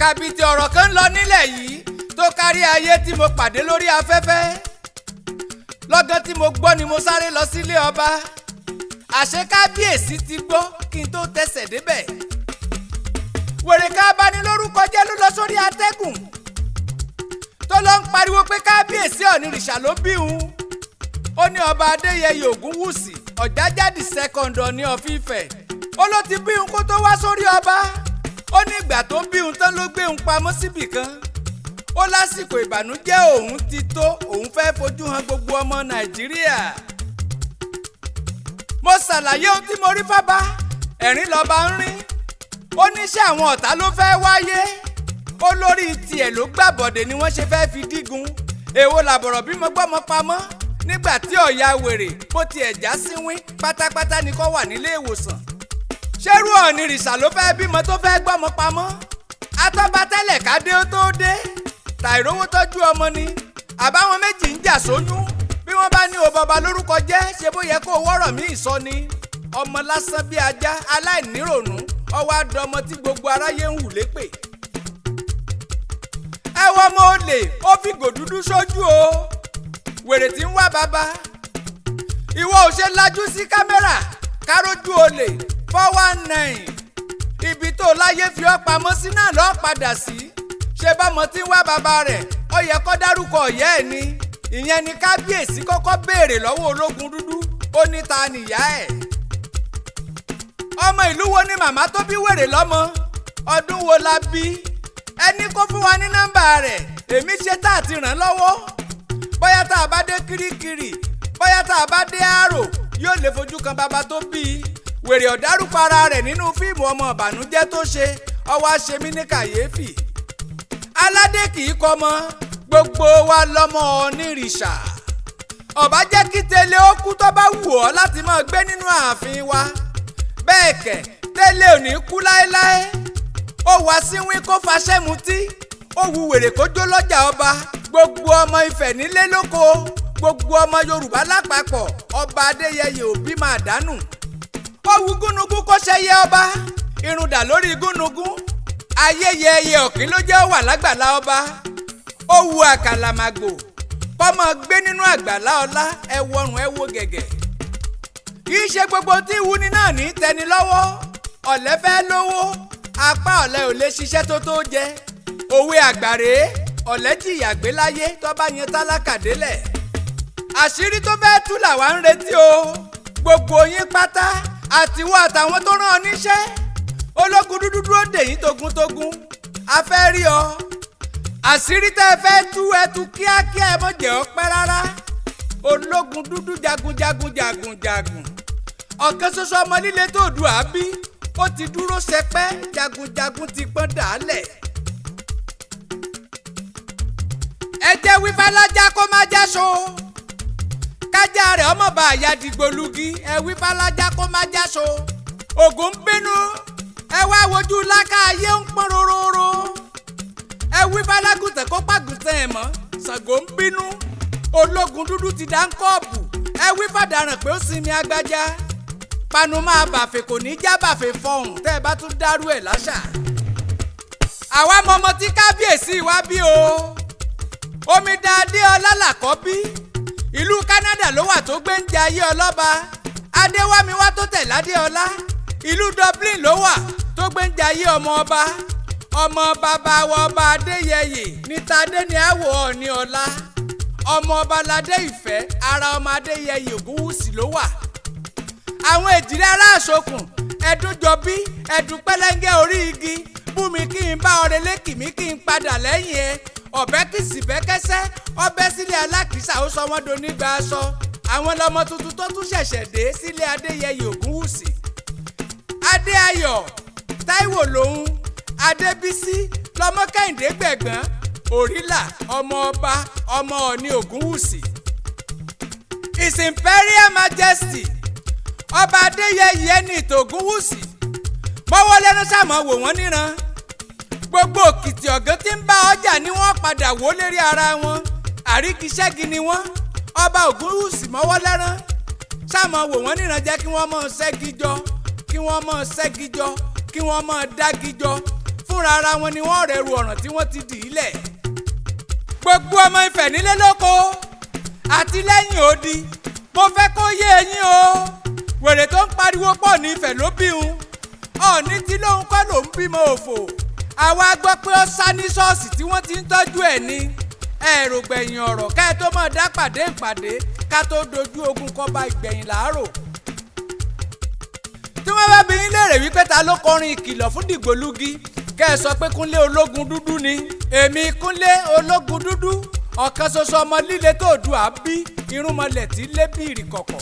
Kàbìtì ọ̀rọ̀ kan ń lọ nílẹ̀ yìí tó kárí ayé tí mo pàdé lórí afẹ́fẹ́. Lọ́gán tí mo gbọ́ ni mo sáré lọ sílé ọba. Àṣé kábíyèsí ti gbọ́ kí n tó tẹsẹ̀ débẹ̀. Wèrè ká bani lórúkọ jẹ́ ló lọ sórí atẹ́gùn tó lọ ń pariwo pé kábíyèsí Ọ̀nìrìṣà ló bí òun. Ó ní ọba Adéyẹyè Ògúnwùsì Ọ̀jájá second Ọọ̀ni of Ifẹ̀, ó ló ti bí òun kó tó wá sórí ọba. Ó ní ìgbà tó bí òun tán ló gbé òun pamọ́ síbì kan. Ó lásìkò ìbànújẹ́ òun ti tó, òun fẹ́ fojú hàn gbogbo ọmọ Nàìjíríà. Mo ṣàlàyé ohun tí mo rí fábá, ẹ̀rín lọ́ba ń rín. Ó ní ṣé àwọn ọ̀tá ló fẹ́ wáyé? Ó lórí tiẹ̀ ló gbàbọ̀dẹ̀ ni wọ́n ṣe fẹ́ fi dígun. Èwo làbọ̀rọ̀ bímọ gbọ́mọ pamọ́ nígbà tí ọ̀ya wèrè bó tiẹ̀ já síwín pátápátá ni kò wà nílé ìwòsàn. Ṣérú Ọ̀nìrìṣà ló fẹ́ bímọ tó fẹ́ gbọ́mọ pamọ́? Atọ́ba tẹ́lẹ̀ kádé ó tó dé, tàìrówó tọ́jú ọmọ ni. Àbáwọn méjì ń jà sóyún, bí wọ́n bá ní o bàbá lórúkọ jẹ́, ṣe bó yẹ kó wọ́rọ̀ míì sọ ni. Ọmọ lásán bí ajá aláìníròònú, ọwọ́ àdọmọ tí gbogbo aráyé ń hù lépè. Ẹ wọ́n mọ olè, ó fi gò dúdú sójú o. Wèrè tí ń wá bàbá, ìwọ ò ṣe lajú sí kámẹ́rà kárójú olè 419. Ibi tó láyé fi ọ́ pamọ́ sí náà lọ́ọ́ padà sí. Ṣé bọ́mọ tí ń wá bàbá rẹ̀, ó yẹ kó dárúkọ ọ̀yẹ́ ẹ̀ ni. Ìyẹn ni kábíyèsí kọ́kọ́ béèrè lọ́wọ́ ológun dúdú. Ó ní ta nìyá ẹ̀? Ọmọ ìlú wo ni màmá tó bí wèrè lọ́mọ? Ọdún wo la bí? Ẹni kó fún wa ní nọ́mbà rẹ̀, èmi ṣe tá àti ràn lọ́wọ́. Bóyá tá a bá dé Kirikiri, bóyá tá a bá dé Àrò, yóò lè fojú kan bàbá tó bí i. Wèrè ọ̀dárúkọ ara rẹ̀ nínú fíìmù ọmọ ìbànújẹ́ tó ṣe, ọwọ́ á ṣe mí ní kàyéfì. Aládé kì í kọmọ, gbogbo wa lọ́mọ Ọ̀nìrìṣà. Ọba jẹ́ kí tẹ́lẹ̀ ó kú tó bá wù ọ́ láti máa gbé nínú ààfin wa. Bẹ́ẹ̀ kẹ̀, tẹ́lẹ̀ ò ní kú láéláé. Ó wá síwín kó faṣẹ́ mutí, ó wu wèrè kó jó lọ́jà ọba. Gbogbo ọmọ Ifẹ̀ nílé lóko, gbogbo ọmọ Yorùbá lápapọ̀, ọba Adéyẹyè òbí máa dànù. Ó wu gúnugún kó ṣẹyẹ ọba, irun dà lórí gúnugún. Ayẹyẹ ọ̀kín ló jẹ́ wà lágbàlá ọba. Ó wu àkàlàmàgbò kọ́mọ gbé nínú àgbàlá ọlá. Ẹ wọrùn, ẹ wo gẹ̀gẹ̀. Kì í ṣe gbogbo tí wúni náà ní tẹni lọ́wọ́. Ọ̀lẹ fẹ́ lówó, apá ọ̀lẹ ò lè ṣiṣẹ́ tó tó jẹ. Òwe àgbàre, ọ̀lẹ jìyà gbé láyé tó bá yan tálákà délẹ̀. Àṣírí tó fẹ́ tú làwa ń retí o. Gbogbo yín pátá, àtiwọ́ àtàwọn tó rán ọ níṣẹ́, ológun dúdú dúró dè yín togun-togun. A fẹ́ rí ọ. Àṣírí tẹ́ ẹ fẹ́ tú, ẹ tú kíákíá, ẹ mọ̀ jẹ́ ọ pẹ́ rárá. Ológun dúdú jagunjagun jagunjagun, ọ̀kan ṣoṣo ọmọ líle tó dù àbí, ó ti dúró sẹpẹ́, jagunjagun ti pọ́n dàálẹ̀. Ẹ jẹ́ wífálájá kó má jáso, kájà rẹ̀ ọmọ bá àyà dìgbòlugi. Ẹ wífálájá kó má jáso. Ògún ń bínú, ẹ wá wojú láká ayé ń pọ́n rororo. Ẹ wífálágùntàn kó pàgùntàn ẹ̀ mọ́, Ṣàngó ń bínú. Ológun dúdú ti dá ń kọ́ọ̀bù. Ẹ wí fàdàràn pé ó sinmi agbájá. Panu máa bàfẹ́ kò ní já bàfẹ́ fọhùn tẹ́ ẹ bá tún dárú ẹ̀ láṣà. Àwa mọmọ tí kábíyèsí wa bí o. Omidan Adéọlá làkọ́bí, ìlú Canada ló wà tó gbé ń jẹ ayé ọlọ́ba. Adéwámiwá tó tẹ̀lé Adéọlá, ìlú Dublin ló wà tó gbé ń jẹ ayé ọmọ ọba. Ọmọ bàbá wa ọba Adéyẹyè ní tadé ní àwọ̀ Ọ̀ọ̀ni ọlá. Ọmọ ọba ládé ìfẹ́, ara ọmọ Adéyẹyè Ògúnwùsì ló wà. Àwọn èjìrẹ́ ará àsokùn, ẹ̀dúnjọbí, ẹ̀dùn pẹ́lẹ́ngẹ́ orí igi, bú mi kí n bá ọrẹ lékìmí kí n padà lẹ́yìn ẹ. Ọ̀bẹ kìsì bẹ́kẹ́sẹ́, ọbẹ̀ sílé alákìísà, ó sọ wọ́n donígbà aṣọ. Àwọn lọmọ tuntun tó tún ṣẹ̀ṣẹ̀ dé sílé Adéyẹyè Ògúnwùsì. Adéayọ̀ Táíwò lòun, Adébísí lọmọ Kẹ́hìndé gbẹ̀gbọ́n, Òrílà ọmọ ọba ọmọ Ọ̀ọ̀ni Ògúnwùsì. His Imperial Majesty ọba Adéyẹyè ẹni ìtògúnwùsì mọ́wọ́ lẹ́nu sàmọ́ wò wọ́n níran. Gbogbo òkìtì ọ̀gán tí ń bá ọjà ni wọ́n padà wó lérí ara wọn. Àríkíṣẹ́gi ni wọ́n. Ọba Ògúnwùsì mọ́wọ́ lẹ́rán sàmọ́ wò wọ́n níran, jẹ́ kí wọ́n mọ̀ ṣẹ́gi jọ, kí wọ́n mọ̀ ṣẹ́gi jọ, kí wọ́n mọ̀ dági jọ. Fúnra ara wọn ni wọ́n rẹrù ọ̀ràn tí wọ́n ti dì í lẹ̀. Gbogbo ọmọ Ifẹ̀ nílé lóko àti lẹ́yìn odi, mo fẹ́ kó yé eyín o. Wèrè tó ń pariwo pọ̀ ní Ifẹ̀ ló bí un. Ọ̀ọ́ni tí lóun kọ́ ló ń bímọ òfò. Àwa gbọ́ pé ó sá ní ṣọ́ọ̀ṣì tí wọ́n ti ń tọ́jú ẹ̀ ní. Ẹ̀rò gbẹ̀yìn ọ̀rọ̀ ká ẹ tó mọ̀ dá pàdé ìpàdé ká tó dojú ogun kọba ìgbẹ̀yìn làárò. Tí wọ́n bá bi yín léèrè wípé ta ló kọrin ìkìlọ̀ fún Dìgbòlugi, kẹ́ ẹ sọ pé Kúnlé Ológun Dúdú ni. Èmi Kúnlé Ológun Dúdú, ọ̀kan ṣoṣo ọmọ líle tó dù á bí irúnmọlẹ̀ tí lé bí ìrìkọ̀kọ̀.